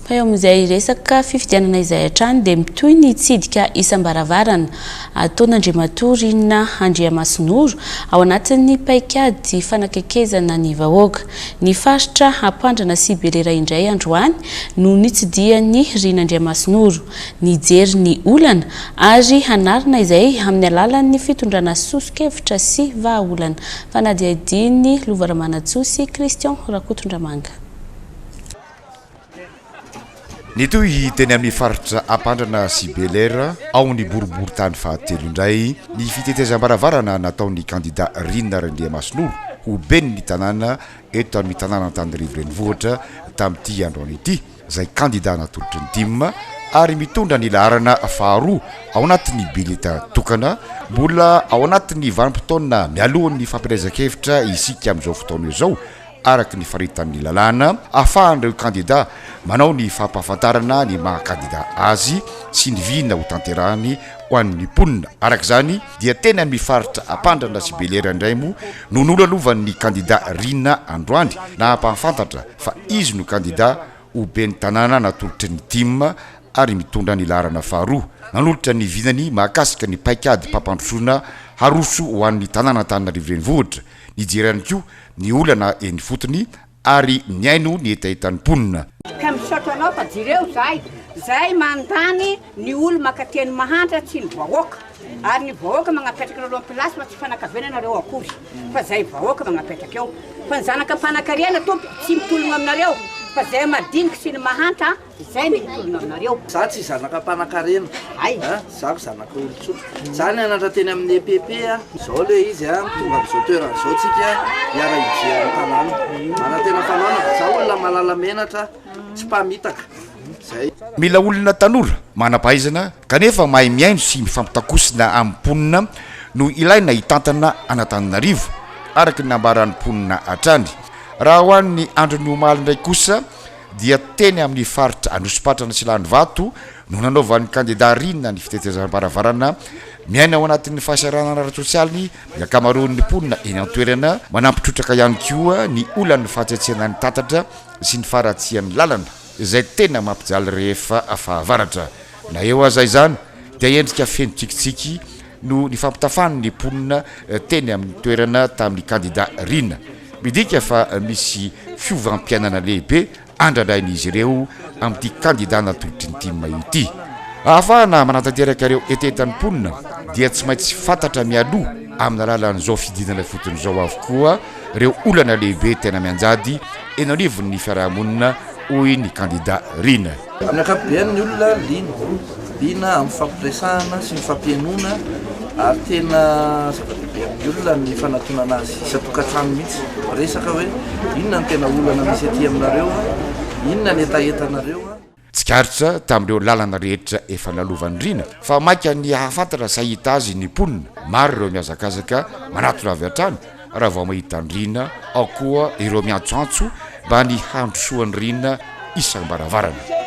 Fa eo amin'izay resaka fifidianana izay hatrany dia mitohy ny tsidika isam-baravarana ataon'Andriamatoa Rina Andriamasinoro ao anatin'ny paikady fanakekezana ny vahoaka. Ny faritra Ampandrana sy Belera indray androany no nitsidihan'i Rina Andriamasinoro nijery ny olana ary hanarina izay amin'ny alalan'ny fitondrana soso-kevitra sy vahaolana. Fanadihadian'i Lova Ramanantsoa sy Christian Rakotondramanga. Nitohy teny amin'ny faritra Ampandrana sy Bel'Air, ao amin'ny boriborintany fahatelo indray, ny fitetezam-baravarana nataon'ny kandida Rina Randriamasinoro ho ben'ny tanàna eto amin'ny tanàn'Antananarivo Renivohitra tamin'ity androany ity, izay kandida natolotry ny tim ary mitondra ny laharana faharoa ao anatin'ny bileta tokana. Mbola ao anatin'ny vanim-potoana mialohan'ny fampielezan-kevitra isika amin'izao fotoana izao araka ny faritan'ny lalàna ahafahan'ireo kandida manao ny fampahafantarana ny maha kandida azy sy ny vina ho tanterahany ho an'ny mponina. Araka izany dia teny amin'ny faritra Ampandrana sy Belera indray moa no nolalovan'ny kandida Rina androany nahampahafantatra fa izy no kandida ho ben'ny tanàna natolotry ny tim ary mitondra ny laharana faharoa. Nanolotra ny vinany mahakasika ny paikady-pampandrosoana haroso ho an'ny tanàn'Antananarivo Renivohitra Nijery ihany koa ny olana eny ifotony ary nihaino ny hetahetan'ny mponina. Ka misaotra anao fa jereo zahay, zahay mandany ny olo maka teny mahantra tsy ny vahoaka, ary ny vahoaka magnapetraka anareo am place fa tsy fanakaviana anareo akory fa zay vahoaka magnapetraka eo, fa ny zanaka mpanakarena tompoko tsy mitologno aminareo fa zay madiniky sy ny mahantra Izay no hitolona aminareo. Za tsy zanaka mpanakarena a, za zanaka olon-tsotra. Za nianatra teny amin'ny EPP a. Zao le izy a, tonga amin'izao toerana izao tsika hiara hijery ny tanàna. Manantena fanaonana, za olona malala menatra, tsy mpamitaka. Zay. Mila olona tanora, manam-pahaizana kanefa mahay mihaino sy mifampitakosina amin'ny mponina no ilaina hitantana an'Antananarivo, araka ny nambaran'ny mponina hatrany. Raha ho an'ny andron'ny omaly indray kosa dia teny amin'ny faritra Anosipatrana sy Ilanivato no nanaovan'ny kandida Rina ny fitetezam-baravarana. Miaina ao anatin'ny fahasahiranana ara-tsosialy ny ankamaroan'ny mponina eny an-toerana. Manampy trotraka ihany koa ny olan'ny fahatsetsenan'ny tatatra sy ny faharatsian'ny lalana izay tena mampijaly rehefa fahavaratra. Na eo aza izany dia endrika feno tsikitsiky no nifampitafan'ny mponina teny amin'ny toerana tamin'ny kandida Rina. Midika fa misy fiovam-piainana lehibe andrandrain'izy ireo amin'ity kandida natolotry ny tim ity. Ahafahana manatanteraka ireo hetahetan'ny mponina dia tsy maintsy fantatra mialoha amin'ny alalan'izao fidinana ifotony izao avokoa ireo olana lehibe tena mianjady eny anivon'ny fiarahamonina, hoy ny kandida Rina. Amin'ny ankapobeny ny olona liana, liana amin'ny fifampiresahana sy ny fampihainoana ary tena zava-dehibe amin'ny olona ny fanatonana azy isan-tokantrano mihitsy, miresaka hoe inona no tena olana misy aty aminareo, inona ny hetahetanareo. Tsikaritra tamin'ireo lalana rehetra efa lalovan'i Rina fa maika ny hahafantatra sy hahita azy ny mponina. Maro ireo mihazakazaka manatona avy hatrany raha vao mahita an'i Rina, ao koa ireo miantsoantso mba ny handrosoan'i Rina isam-baravarana.